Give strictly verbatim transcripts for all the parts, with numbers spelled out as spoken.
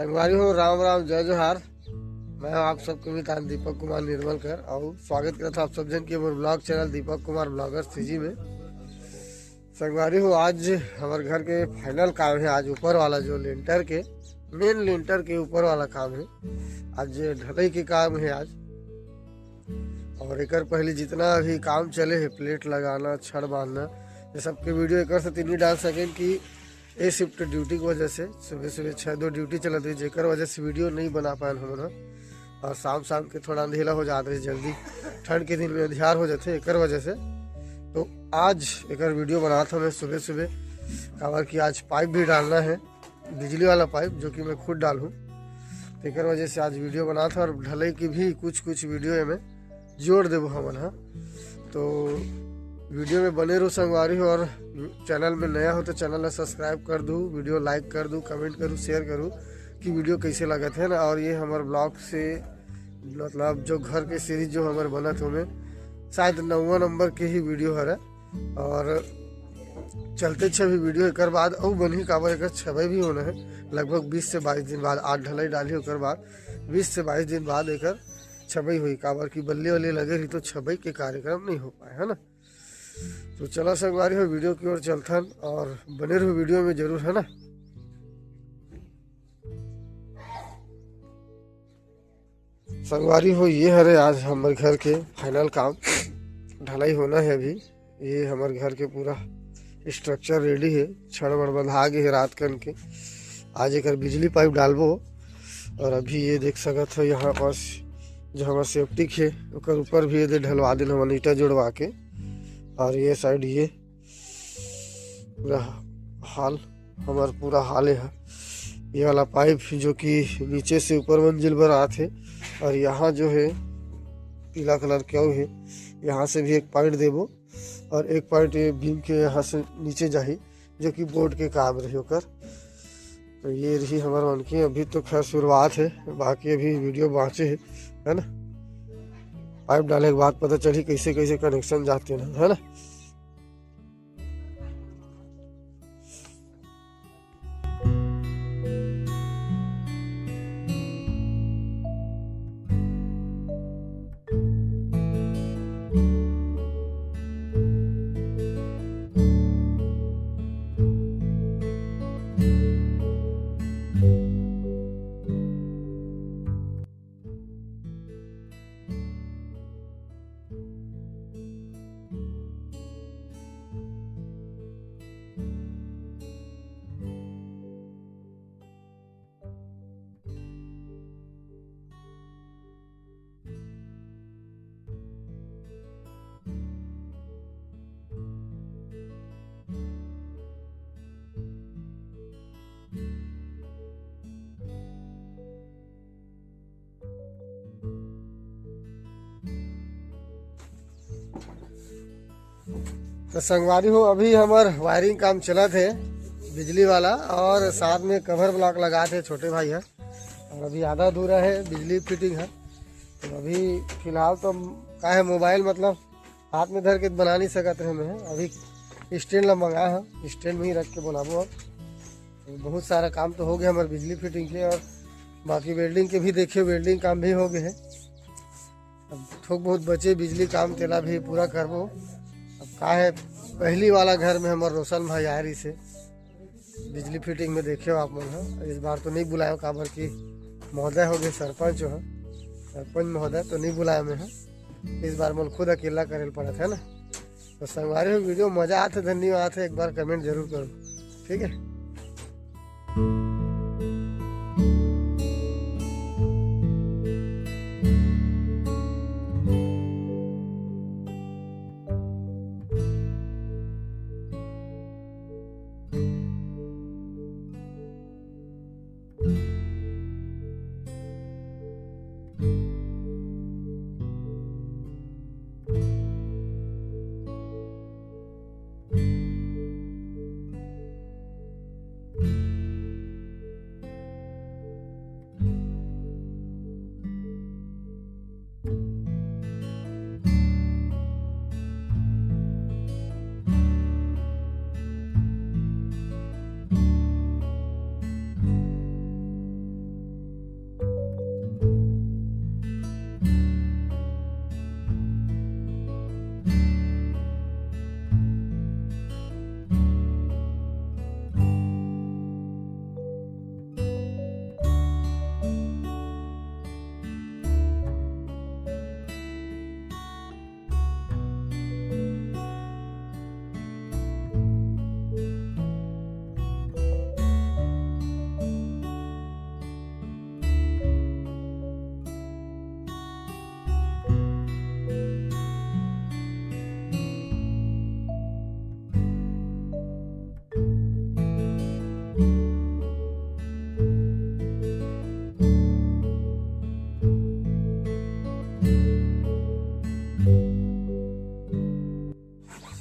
संगवारी हो, राम राम, जय जोहार। मैं हूं आप सबके मितान दीपक कुमार निर्मलकर, अउ स्वागत करत हूं आप सब जन के मोर blog channel Deepak Kumar blogger CG में। संगवारी हो, आज हमर घर के फाइनल काम हे। आज ऊपर वाला जो लेंटर के, मेन लेंटर के ऊपर वाला काम हे, आज ढलई के काम हे आज। और एकर पहले जितना भी काम चले हे, प्लेट लगाना, छड़ बांधना, ये सब के वीडियो एकर से तीन डाल सकें कि ए शिफ्ट ड्यूटी की वजह से सुबह सुबह छः दो ड्यूटी चलत रही, जेकर वजह से वीडियो नहीं बना पाए हम लोग। और शाम शाम के थोड़ा अंधेला हो जात रही जल्दी, ठंड के दिन में अंधियार हो जाते एकर वजह से। तो आज एकर वीडियो बनात हूं मैं सुबह सुबह, काबर कि आज पाइप भी डालना है, बिजली वाला पाइप, जो कि मैं खुद डालूँ। तो एकर वजह से आज वीडियो बनात हूं और ढलई की भी कुछ कुछ वीडियो में जोड़ देबो हमन ह। तो वीडियो में बने रहू संगवारी हो, और चैनल में नया हो तो चैनल ला सब्सक्राइब कर दू, वीडियो लाइक कर दू, कमेंट करू, शेयर करू कि वीडियो कैसे लगत है ना। और ये हमर ब्लॉग से, मतलब, जो घर के सीरीज जो हमर बनत हे, ओमे शायद नौवा नंबर के ही वीडियो हरे। और चलते छे भी वीडियो एकर बाद अउ बनही, काबर एकर छबई भी होना है लगभग बीस से बाईस दिन बाद। आज ढलई डालही, ओकर बाद बीस से बाईस दिन बाद एकर छबई होई, काबर कि बल्ली वल्ली लगे रही तो छबई के कार्यक्रम नहीं हो पाए, है ना। तो चला संगवारी हो, वीडियो की ओर चलथन और बने रहो वीडियो में जरूर, है ना। संगवारी हो, ये हरे आज हमर घर के फाइनल काम, ढलाई होना है अभी। ये हमर घर के पूरा स्ट्रक्चर रेडी है, छड़ वड़ बंधा गे है रात कन के। आज एकर बिजली पाइप डालबो। और अभी ये देख सकत हो, यहाँ पास जो हमर सेप्टिक है, ओकर ऊपर भी ये दे ढलवा दिन हमन ईटा जोड़वा के। और ये साइड ये पूरा हाल, हमर पूरा हाल है। ये वाला पाइप जो कि नीचे से ऊपर मंजिल पर आत है, और यहाँ जो है पीला कलर के अउ है, यहाँ से भी एक पाइप देबो और एक पाइप ये बीम के यहाँ से नीचे जाही, जो कि बोर्ड के काम रही ओकर। तो ये रही हमर मन के, अभी तो खैर शुरुआत है, बाकी अभी वीडियो बाँचे है, है ना। पाइप डाले के बाद पता चली कैसे कैसे कनेक्शन जाते हैं, है ना। तो संगवारी हो, अभी हमर वायरिंग काम चलत है बिजली वाला, और साथ में कवर ब्लॉक लगात है छोटे भाई है, और अभी आधा अधूरा है बिजली फिटिंग है। तो अभी फिलहाल तो हम का है, मोबाइल मतलब हाथ में धर के बना नहीं सकत रहे मैं, अभी स्टैंड ला मंगा है, स्टैंड में ही रख के बनाबो। अब तो बहुत सारा काम तो हो गया हमारे बिजली फिटिंग के, और बाकी वेल्डिंग के भी देखिए, वेल्डिंग काम भी हो गए है। अब थोक बहुत बचे बिजली काम, तेला भी पूरा करबो। अब का है, पहली वाला घर में हमारे रोशन भाई आए रही से बिजली फिटिंग में, देखे हो आप मन ह। इस बार तो नहीं बुलायो, काबर कि महोदय हो गए सरपंच हो, सरपंच महोदय तो नहीं बुलाया मैं ह। इस बार मन खुद अकेला करे ल पड़त है ना। तो संगवारी हो, वीडियो मजा आथे, धन्यवाद है, एक बार कमेंट जरूर करो, ठीक है।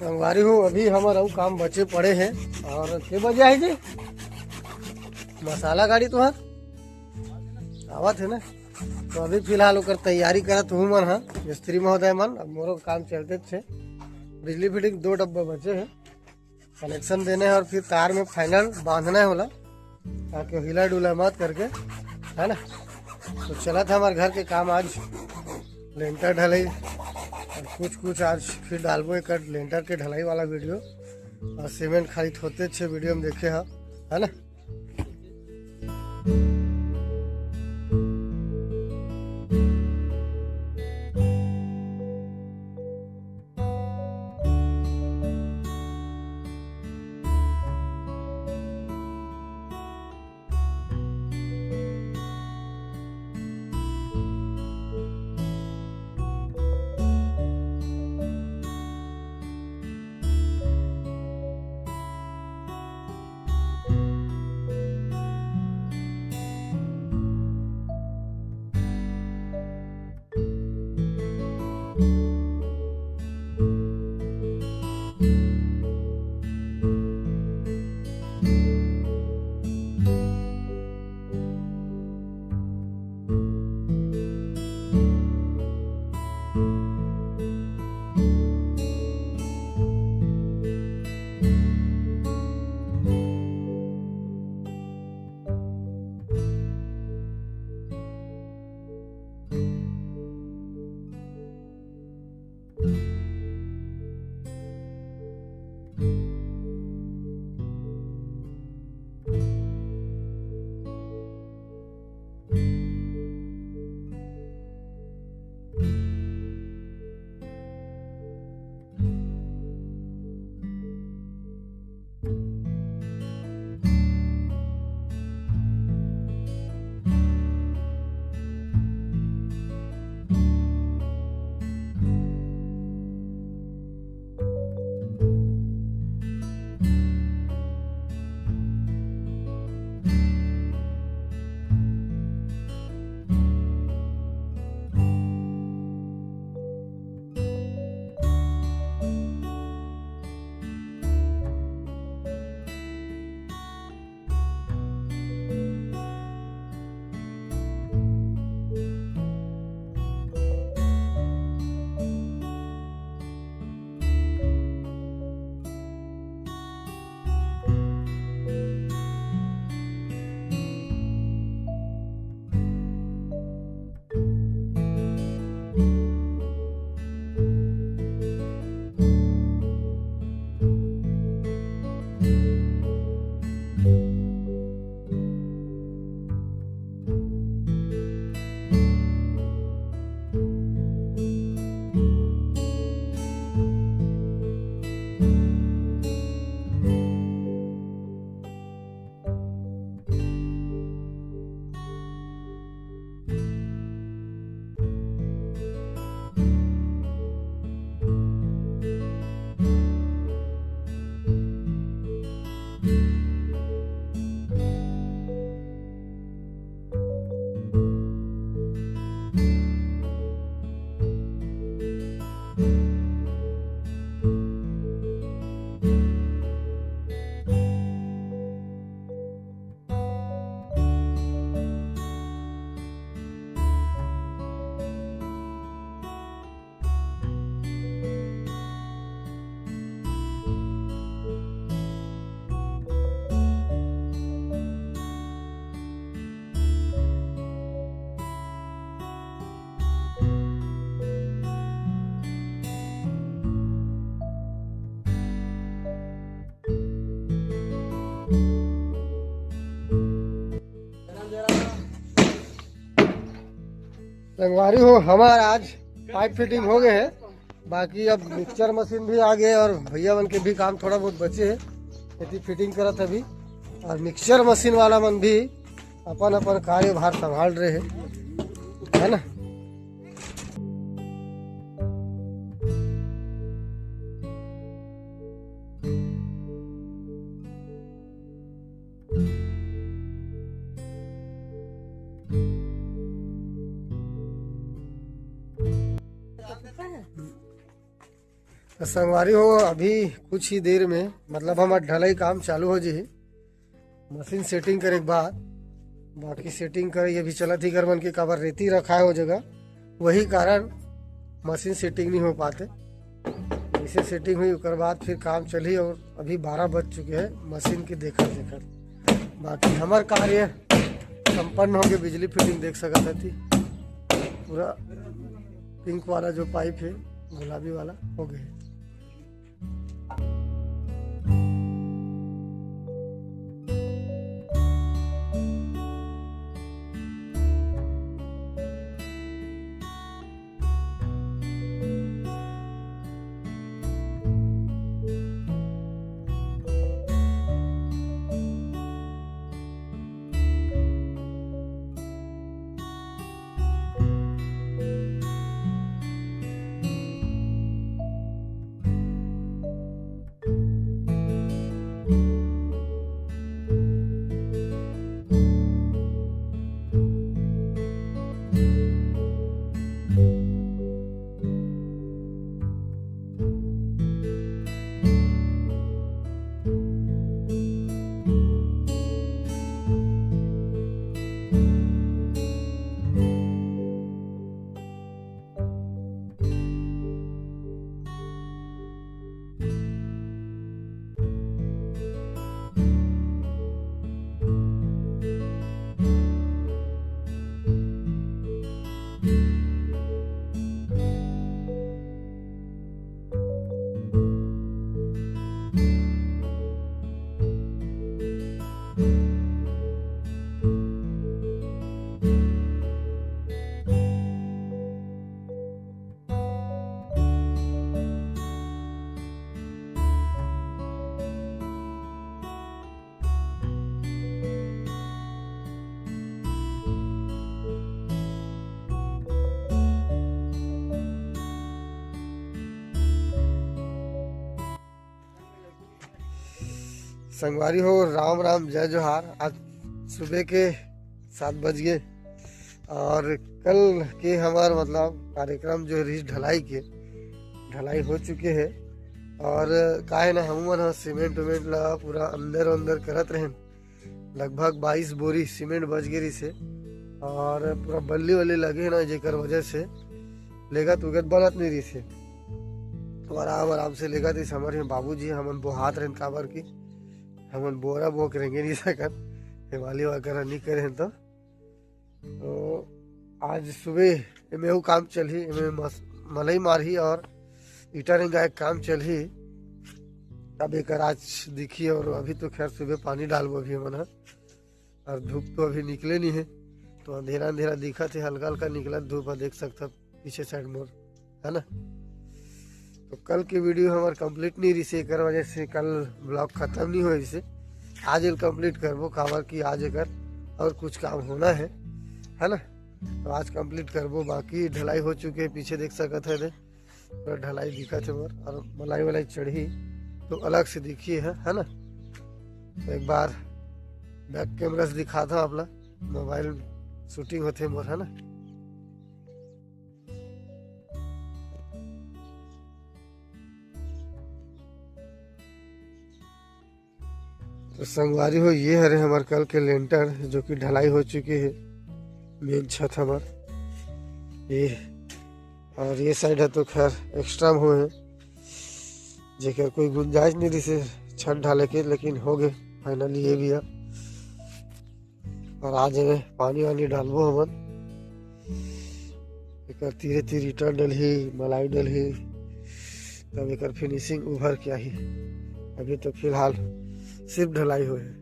संगवारी हो, अभी हमर अउ काम बचे पड़े हे। और के बजे आही जी? मसाला गाड़ी तुहर आवत हे ना? तो अभी फिलहाल ओकर तैयारी करत हूँ मन हा, मिस्त्री महोदय मन। अब मोरो काम चलते छे, बिजली फिटिंग दो डब्बा बचे हे, कनेक्शन देने हे और फिर तार में फाइनल बांधना हे ओला, ताकि हिला डुला मत करके, है ना। तो चलत हे हमारे घर के काम आज, लेंटर ढलाई और कुछ कुछ आज फिर डालबो एक लेंटर के ढलाई वाला वीडियो। और सीमेंट खाली होते छे वीडियो में देखे हा, है ना। संगवारी हो, हमार आज पाइप फिटिंग हो गए है, बाकी अब मिक्सचर मशीन भी आ गए और भैया मन के भी काम थोड़ा बहुत बचे है, यदि फिटिंग करत अभी। और मिक्सचर मशीन वाला मन भी अपन अपन कार्यभार संभाल रहे हैं, है ना। तो संगवारी हो, अभी कुछ ही देर में, मतलब, हमर ढलाई काम चालू हो जाही। मशीन सेटिंग करे के बाद, बाकी सेटिंग करे ये भी चलत ही, कर मन के काबर रेती रखा है वो जगह, वही कारण मशीन सेटिंग नहीं हो पाते। जैसे सेटिंग हुई, ओकर बाद फिर काम चली। और अभी बारह बज चुके हैं मशीन के देखत देखत। बाकी हमर कार्य संपन्न हो गए। बिजली फिटिंग देख सकत हती, पूरा पिंक वाला जो पाइप है, गुलाबी वाला, हो गए। संगवारी हो, राम राम, जय जोहार। आज सुबह के सात बज गए और कल के हमार, मतलब, कार्यक्रम जो रहिस ढलाई के, ढलाई हो चुके है। और का है ना, हमू मन ह सीमेंट उमेंट ला पूरा अंदर अंदर करत रहेन। लगभग बाईस बोरी सीमेंट बच गे रहिसे और पूरा बल्ली वल्ली लगे ना, जेकर वजह से लेगत उगत बनत नहीं रहिसे। तो आराम आराम से लेगत रहिस। हमर ही बाबूजी, हमन बोहात रहेन, काबर कि हमन बोरा बोक रेंगे नहीं सकन, हेमाली वगैरह नहीं करे तो। तो आज सुबह एमे अउ काम चलही, एमे मस-, मलई मारही और ईटा रेंगाए के काम चलही। अब एकर आज दिखी। और अभी तो खैर सुबह पानी डालबो अभी हमन ह, और धूप तो अभी निकले नहीं है, तो अंधेरा अंधेरा दिखत है, हल्का हल्का निकलत धूप है, देख सकत पीछे साइड मोर, है ना। तो कल के वीडियो हमार कंप्लीट नहीं रहिसे, एकर वजह से कल ब्लॉग खत्म नहीं होए रहिसे। आज एल कंप्लीट करबो, काबर कि आज एकर और कुछ काम होना है, है ना। तो आज कंप्लीट करबो। बाकी ढलाई हो चुके है, पीछे देख सकत है, दे पूरा ढलाई दिखत है मोर, और मलाई वलाई चढ़ी तो अलग से दिखी है, है ना। तो एक बार बैक कैमरा से दिखाता हूँ आप ला, मोबाइल शूटिंग होते मोर, है ना। तो संगवारी हो, ये हरे हमार कल के लेंटर, जो कि ढलाई हो चुके है, मेन छत हमार ये। और ये साइड है तो खैर एक्स्ट्रा में हुए हैं, जेकर कोई गुंजाइश नहीं रहिसे छत ढाले के, लेकिन हो गए फाइनली ये भी है। और आज एमे पानी वानी डालबो हमन, एकर तीरे तीर ईटा डलही, मलाई डलही, तब एकर फिनिशिंग उभर के आही। अभी तो फिलहाल सिर्फ ढलाई होए हे।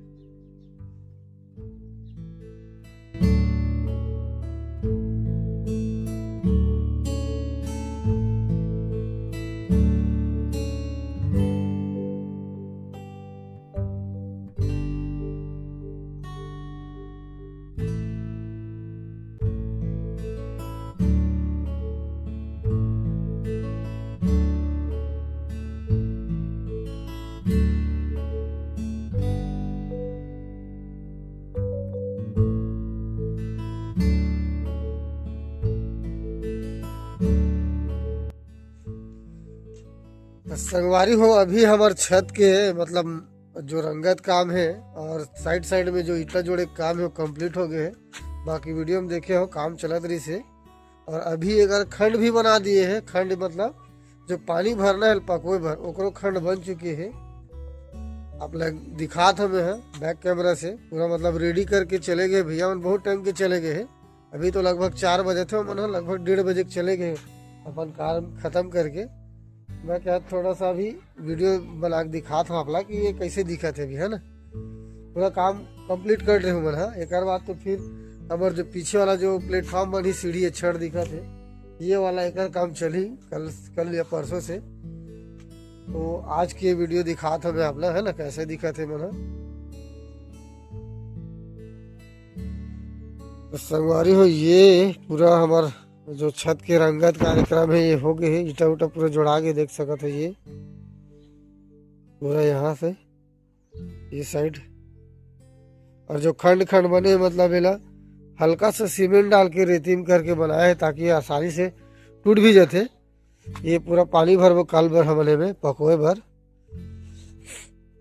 संगवारी हो, अभी हमर छत के मतलब जो रंगत काम हे और साइड साइड में जो ईंटा जोड़े के काम हे, वो कंप्लीट हो गए हे। बाकी वीडियो में देखे हो, काम चलत रहिस हे। और अभी एकर खंड भी बना दिए हे। खंड मतलब जो पानी भरना हे पकोए भर, ओकरो खंड बन चुके हे। आप लोग दिखात हमें हे बैक कैमरा से पूरा, मतलब रेडी करके चले गए भैया मन, बहुत टाइम के चले गए हे। अभी तो लगभग चार बजे थे, मन ह लगभग डेढ़ बजे के चले गए अपन काम खत्म करके। मैं क्या थोड़ा सा अभी वीडियो बना के दिखात हूँ आप ला कि ये कैसे दिखत हे अभी, है ना। पूरा काम कंप्लीट कर रहे हो मन ह। एक बाद तो फिर हमर जो पीछे वाला जो प्लेटफॉर्म बनी, सीढ़ी हे, छड़ दिखत हे, ये वाला एकर काम चली कल, कल या परसों से। तो आज के वीडियो दिखात हमें आप ला, है ना, कैसे दिखत हे मन ह। तो संगवारी हो, ये पूरा हमर जो छत के रंगत कार्यक्रम हे, ये हो गए हे। ईटा उटा पूरा जोड़ा के देख सकत हो, ये पूरा यहाँ से ये साइड। और जो खंड खंड बने, मतलब एला हल्का सा सीमेंट डाल के रेतीम करके बनाए हे, ताकि ये आसानी से टूट भी जाथे। ये पूरा पानी भरबो कल बर हमन एमे पकोए बर।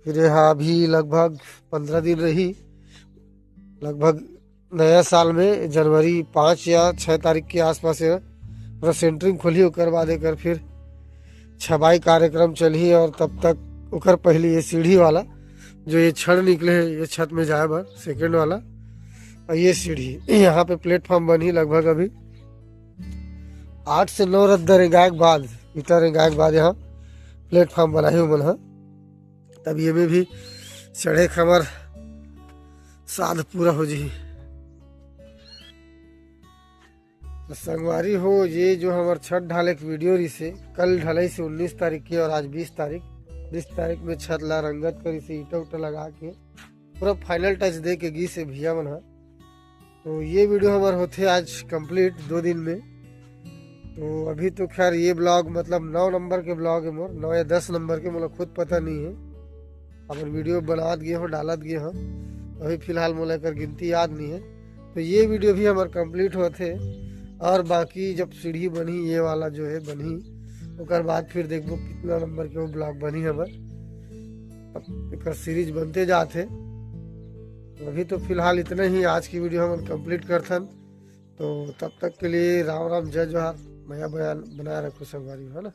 फिर ये हा अभी लगभग पंद्रह दिन रही, लगभग नया साल में जनवरी पाँच या छः तारीख के आसपास ये पूरा सेंटरिंग खोली। ओकर बाद एकर फिर छबाई कार्यक्रम चलही और तब तक ओकर पहले ये सीढ़ी वाला जो ये छड़ निकले हे ये छत में जाए बर, सेकंड वाला, और ये सीढ़ी यहाँ पे प्लेटफॉर्म बनही। लगभग अभी आठ से नौ रद्दा रेंगाए के बाद, ईटा रेंगाए के बाद यहाँ प्लेटफॉर्म बनाही ओमन ह। तब ये में भी चढ़े के हमर साध पूरा हो जही। तो संगवारी हो, ये जो हमर छत ढाले के वीडियो रहिसे, कल ढलाई से उन्नीस तारीख के और आज बीस तारीख। बीस तारीख में छत ला रंगत करिसे, ईटा उटा लगा के पूरा फाइनल टच दे के गिस हे भैया मन ह। तो ये वीडियो हमर होथे आज कंप्लीट दो दिन में। तो अभी तो खैर ये ब्लॉग मतलब नौ नंबर के ब्लॉग हे मोर, नौ या दस नंबर के, मोला खुद पता नहीं हे। अपन वीडियो बनात गए हो, डालत गए हो, अभी फिलहाल मोला एकर गिनती याद नहीं हे। तो ये वीडियो भी हमर कंप्लीट होथे और बाकी जब सीढ़ी बनही, ये वाला जो हे बनही, ओकर बाद फिर देखबो कितना नंबर के वो ब्लॉग बनही हमर। अब एकर सीरीज बनते जात हे। तो अभी तो फिलहाल इतना ही, आज की वीडियो हमन कंप्लीट करथन। तो तब तक के लिए राम राम, जय जोहार, मया बयान बनाए रखो संगवारी हो, है ना।